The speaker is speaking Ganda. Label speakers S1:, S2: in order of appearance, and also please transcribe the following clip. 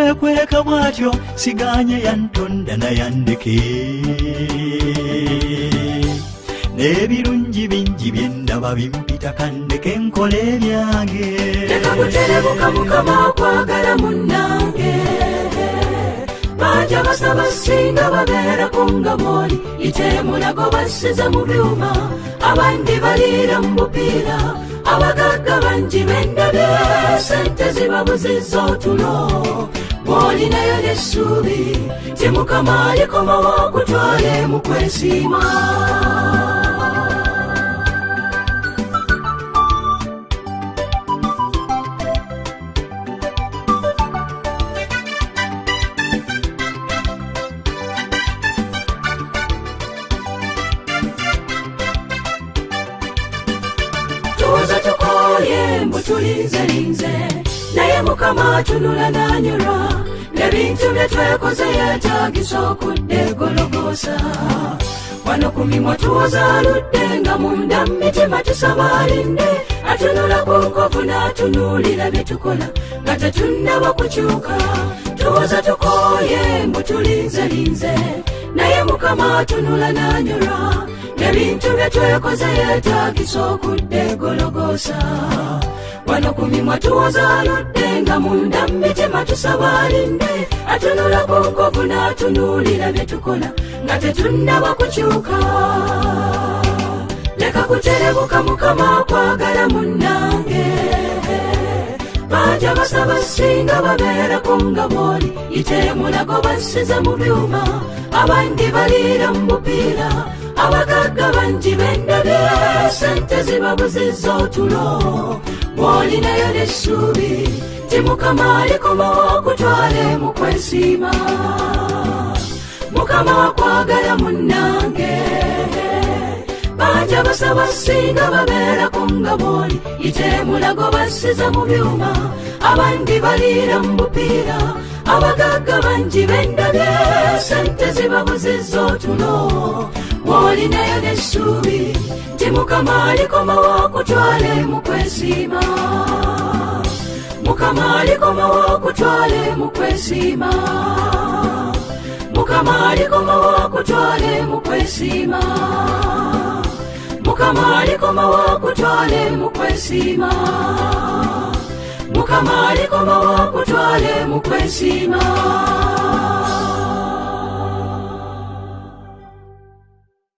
S1: Yeekweka bw'atyo siganye yantonda nayandeke. N'ebirungi bingi bye ndaba bimpita kandeke nkole ebyange.
S2: Leka kuterebuka Mukama akwagala munnange. Bangi abasaba singa babeerako nga bw'oli, itemulago basize mu byuma, abandi baliira mu bupiira, abagagga bangi bendabye, sente zibabuzizza otulo. Bw'olinayo n'essuubi ti Mukama alikomawo akutwale mu kwesiima. Tuwoza tukooye mbu tulinzelinze, naye Mukama atunula n'anyolwa n'ebintu bye twekoze yeetagisa okudda egologoosa. Wano ku mimwa tuwoza aludde nga munda mu mitima tusaba alinde, atunula ku nkovu n'atunuulira bye tukola nga tetunnaba kukyuka. Tuwoza tukooye mbu tulinzelinze, naye Mukama atunula n'anyolwa n'ebintu bye twekoze yeetagisa okudda egologoosa. Wano ku mimwa tuwoza aludde nga munda mu mitima tusaba alinde, atunula ku nkovu n'atunuulira bye tukola nga tetunnaba kukyuka. Leka kuterebuka Mukama akwagala munnange. Bangi abasaba singa babeerako nga bw'oli, itemulago basize mu byuma, abandi baliira mu bupiira, abagagga bangi bendabye, sente zibabuzizza otulo. Bw'olinayo n'essuubi ti Mukama alikomawo akutwale mu kwesiima. Mukama akwagala munnange. Bangi abasaba singa babeerako nga bw'oli, itemulago basize mu byuma, abandi baliira mu bupiira, abagagga bangi bendabye, sente zibabuzizza otulo. Bw'olinayo n'essuubi ti Mukama alikomawo akutwale mu kwesiima. Mukama alikomawo akutwale mu kwesiima. Mukama alikomawo akutwale mu kwesiima. Mukama alikomawo akutwale mu kwesiima. Mukama alikomawo akutwale mu kwesiima.